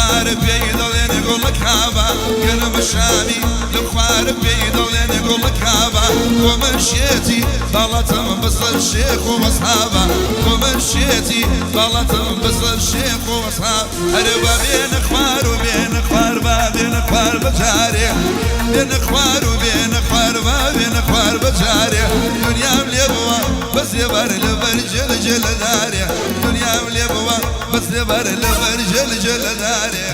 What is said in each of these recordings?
خوارە پێی دەڵێن گوڵە کابە، گەنمە شامی لەم خوارە پێی دەڵێن گوڵە کابە. خۆمە شێتی باڵاتم بەسەر شێخ و مەسحابە، خۆمە شێتی باڵاتم بەسەر شێخ و مەسحاب. هەرە با بێنە خوار و بێنە خوار، با بێنە خوار بەجارێ، بێنە خوار و بێنە خوار، با بێنە خوار بەجارێ. دنیام لێ بووە بەس لێبار لەبەر جێل جێلە دارێ، دنیام لێ بووە بەس لێبار لەبەر جێل جێلە دارێ.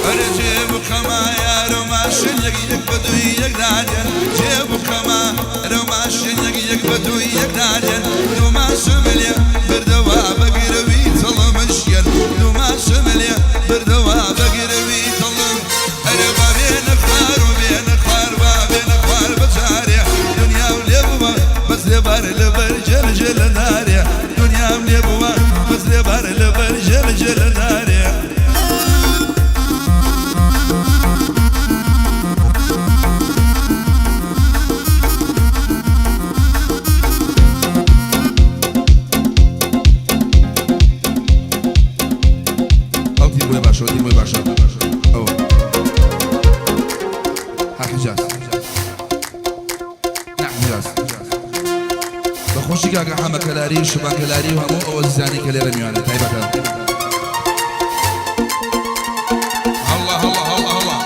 ئەرێ جێ بکەمە یارە ماشین یەک یەک بە دووی یەک دادێن، جێ بکەمە ئەرە ماشین یەک یەک بە دووی یەک دادێن. دوو ماشم لێ بردەوە بەگرەوی تەڵمشکێن، دوو ماشم لێ بردەوە بەگرەوی تەڵم. ئەرێ با بێنە خوار و بێنە خوار، با بێنە خوار بەجارێ. دنیام لێ بووە بەس لێبار لەبەر جێل جێلە دارێ، دنیام لێ بووە بەس لێبار لەبەر جێل جێلە دارێ. ئەو تیمۆی باشە، تیمۆی باشە، ئەوە ها حجاز، نعم حجاز. بەخۆشی کاکە حەمە کەلاری و شوبان کەلاری و هەموو ئەوە زیزانی کە لێرە میوانە تایبەتە. هەڵا هەڵا هەڵا هەڵا.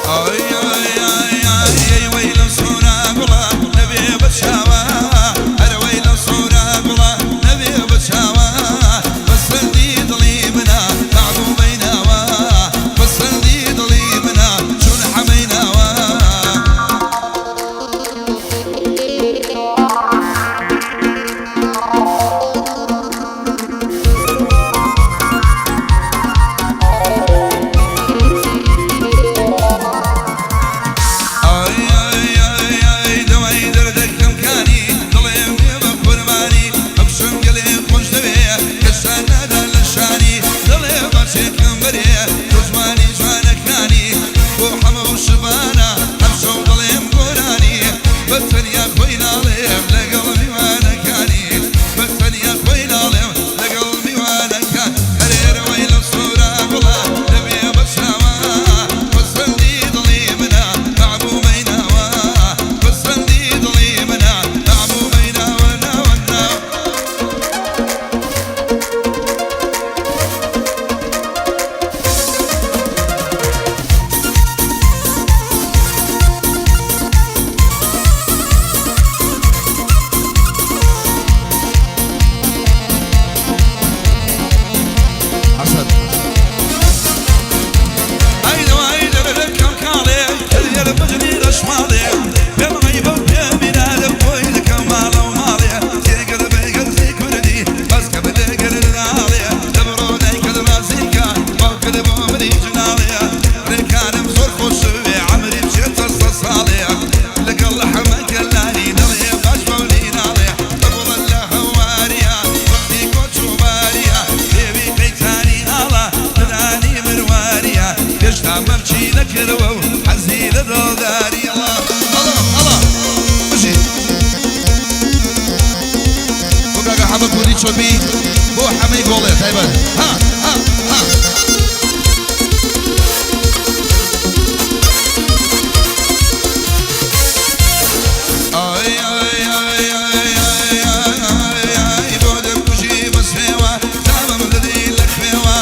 ئای ئای ئای ئای وەی لەم سوورە گوڵە نەبێ بە چاوە، ئەرە وەی لەم سوورە گوڵە نەبێ بە چاوە. بەسەندی دڵی منە مەعبووبەی ناوە، بەسەندی دڵی منە چون حەمەی ناوە. ئای ئای ئای ئای دەوای دەردەکەم کانی، دڵێم بێ بە قوربانی. ئەم گەلێ خۆش دەوێ کەشان نادا لە شانی، دڵێ باچێکم بەرێ تۆ جوانی جوانەکانی. بۆ حەمە و شبانە ئەمشەو دڵێم گۆرانی، بە تەنیا خۆی ناڵێم لەگەڵ میوانەکانی، بە تەنیا خۆی ناڵێم لەگەڵ میوانەکان. هەرێرەوەی لە سوورە گوڵە دەبێ بە چاوە، پەسەندی دڵی منە مەعبووبەی ناوە، پەسەندی دڵی منە مەعبووبەی ناوە ناوە ناوە. ئەسەد. ئەی دەوای دەردەکەم کاڵێ کردیە بەجنی ڕەشماڵێ، پێم عەیبە و پێم بینارە خۆی دەکەم ماڵە و ماڵێ. تێگەر بێگەرزی کوردی بەس کە بلێگەر ناڵێ، دەبڕۆ دایکت ڕازیکە باوکت بۆ منی جناڵێ. ڕێکانم زۆر خۆشوێ عەمری بچێتە 100 ساڵێ، لەگەڵ حەمە کەلاری دەڵێ باش بەولی ناڵێ. بەگوڵە لە هەواریە وەختی کۆچ و باریە، پێوی قەیتانی ئاڵا ددانی مرواریە، هێشتا مەمچی نەکردوە و حەزی لە دڵداری. ئەڵا ئەڵا ئەڵا بژی بۆ کاکە حەمە کوردی چۆپی، بۆ حەمەی گۆڵێ تایبەت. ها ها ها. ئای ئای ئای ئای ئای ئای ئای بۆ دەمکوژی بەسوێوە تامم دەدەی لە خوێوە،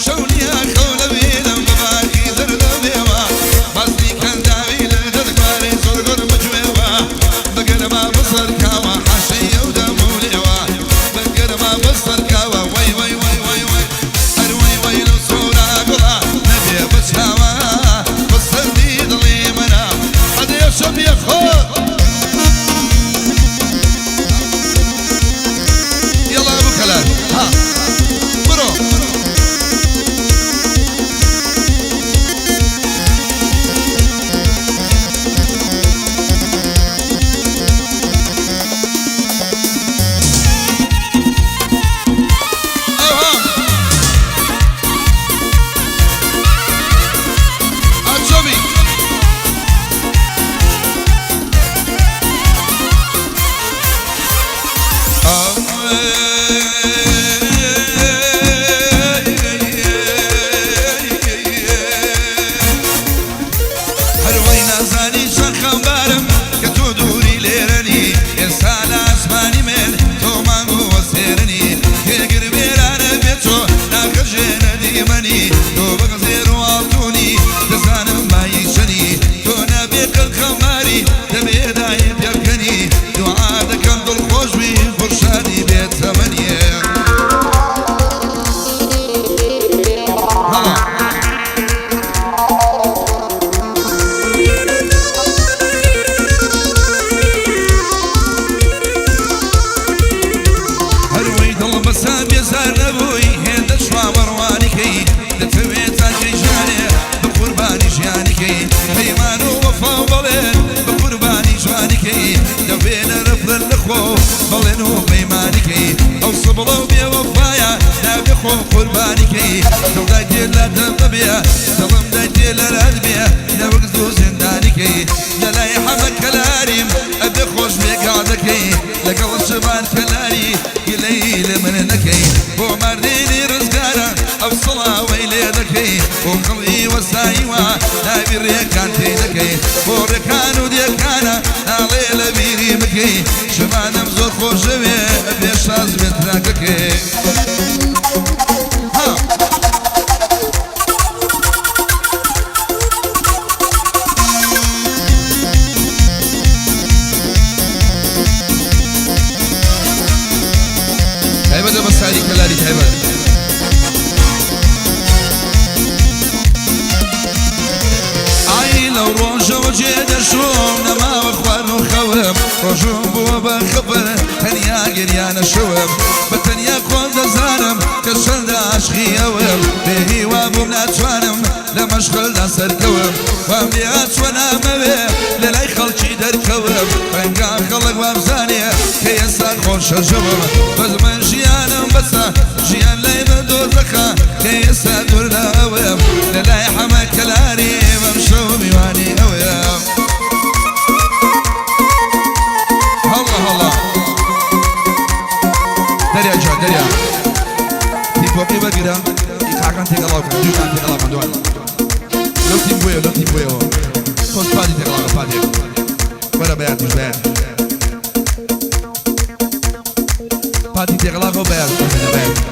شەو نییە خەو لەبینم بە باخی زەردەبێوە. نازانی چەند خەمبارم کە تۆ دووری لێرەنی، ئێستا لە ئاسمانی من تۆ مانگ و ئەستێرەنی، هێگر وێرانە بێ تۆ ناخەژێنە دیمەنی، تۆ وەک زێر و ئاڵتوونی دەزانم بایی چەنی، تۆ نابێ قەت خەمباری دەبێ دایم پێبکەنی، دوعا دەکەم دڵخۆش بی خۆشانی بێ تەمەنی. هەڵا. هەروەی دڵ بەسە بێزار نەبووی هێندە چاوەڕوانی کەی، دەتەوێت تاکەی ژیانێ بە قوربانی ژیانی کەی، پەیمان و وەفا و بەڵێن بە قوربانی جوانی کەی، دەبێ نەرفرەت لە خۆ بەڵێن و پەیمانی کەی، ئەو سبڵە و بێوەفایە نابێ خۆ قوربانی کەی، دڵ دایتێ لە دەم ببێ دڵم دایتێ لە لات بێ نەوەک زوو زیندانی کەی، لەلای حەمە کەلاریم ئەبێ خۆش بێ گاڵدەکەی، لەگەڵ شبان کەلاری گلەیی لە من نەکەی، بۆ ماردینی ڕزگارە ئەو سڵاوەی لێ دەکەی، بۆ خەڵی وەسایوە ناوی ڕێکان تێی دەکەی، بۆ ڕێکان و دێکانە ناڵێ لە بیری بکەی، شبانم زۆر خۆشەوێ ئەبێ شاز بێت تراکەکەی. ها. تایبەتە بە ساری کەلاری تایبەت. ئای لەو ڕۆژەوە جێ دەشۆم نەماوە خوارن و خەوم، ڕۆژم بووە بە خەفەر تەنیا گریانە شەوم، بە تەنیا خۆم دەزانم کە چەندە عاشقی ئەوم، بێ هیوا بووم ناتوانم لە مەشخەلدا سەرکەوم، وام لێ هاتووە نامەوێ لە لای خەڵکی دەرکەوم، ڕەنگە خەڵک وابزانێ کە ئێستا خۆشە ژەوم، بەس من ژیانم بەسە ژیان لای من دۆزەخە، کە ئێستا دوور لە ئەوم، لە لای حەمە کەلاری بەم شەو میوانی ئەوم. هەڵا هەڵا دەریا جان دەریا تیپۆقی بەگرە ئیقاعەکان تێکەڵاو کەن دووکان تێکەڵاو کەن دوان لەو تیپ بۆیەوە لەو تیپ بۆیەوە تۆش پادی تێکەڵاو کە پادێک وەرە بەیاتیش بەیاتیش پادی تێکەڵاو کە و بەیات بەیات.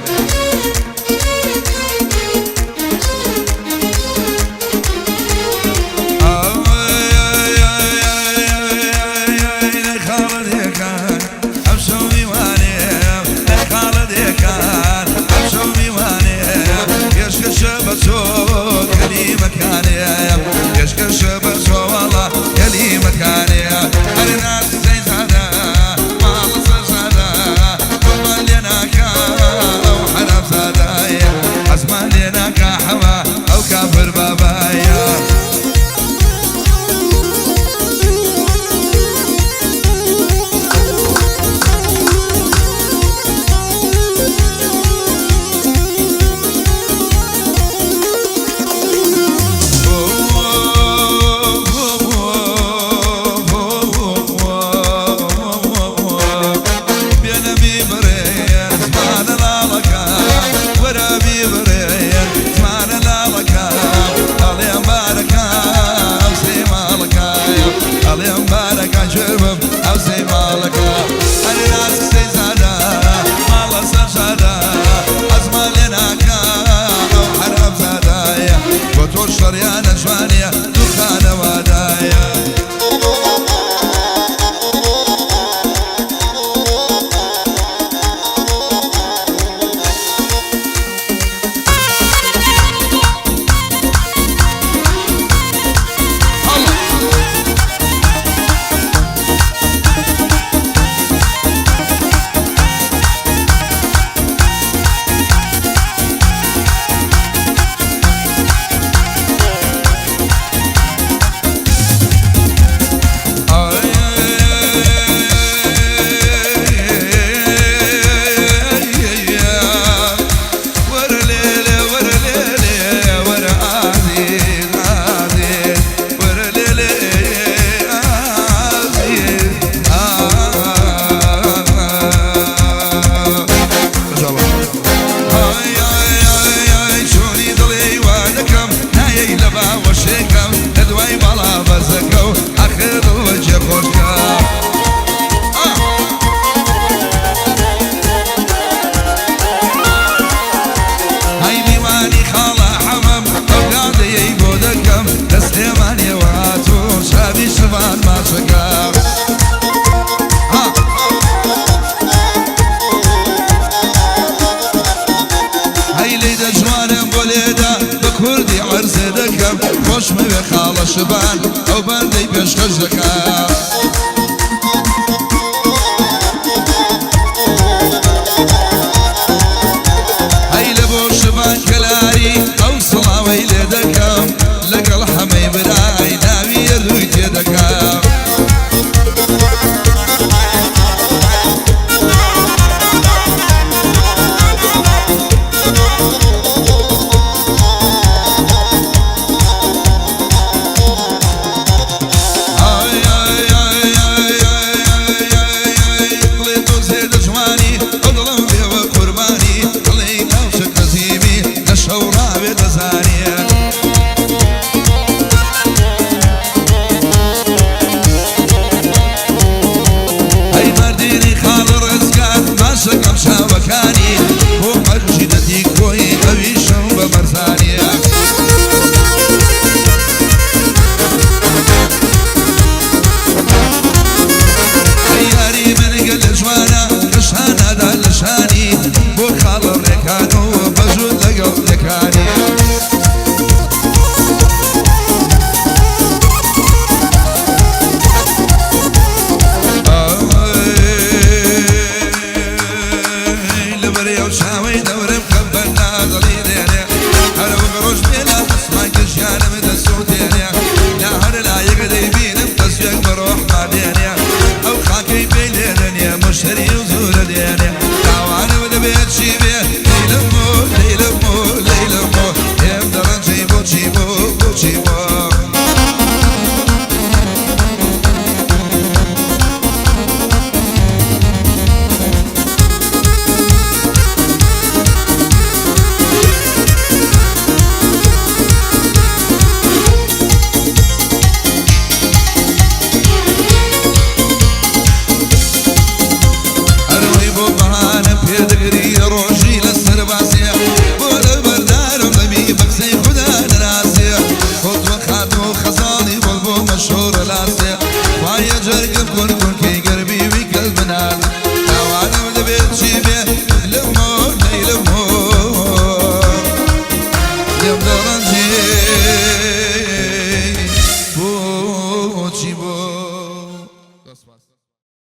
شڤان ماچەکە. هەی لێدە جوانم بۆ لێدە بە کوردی عەرزێ دەکەم، خۆشمەوێ خاڵە شڤان ئەو بەندەی پێشکەش دەکەم.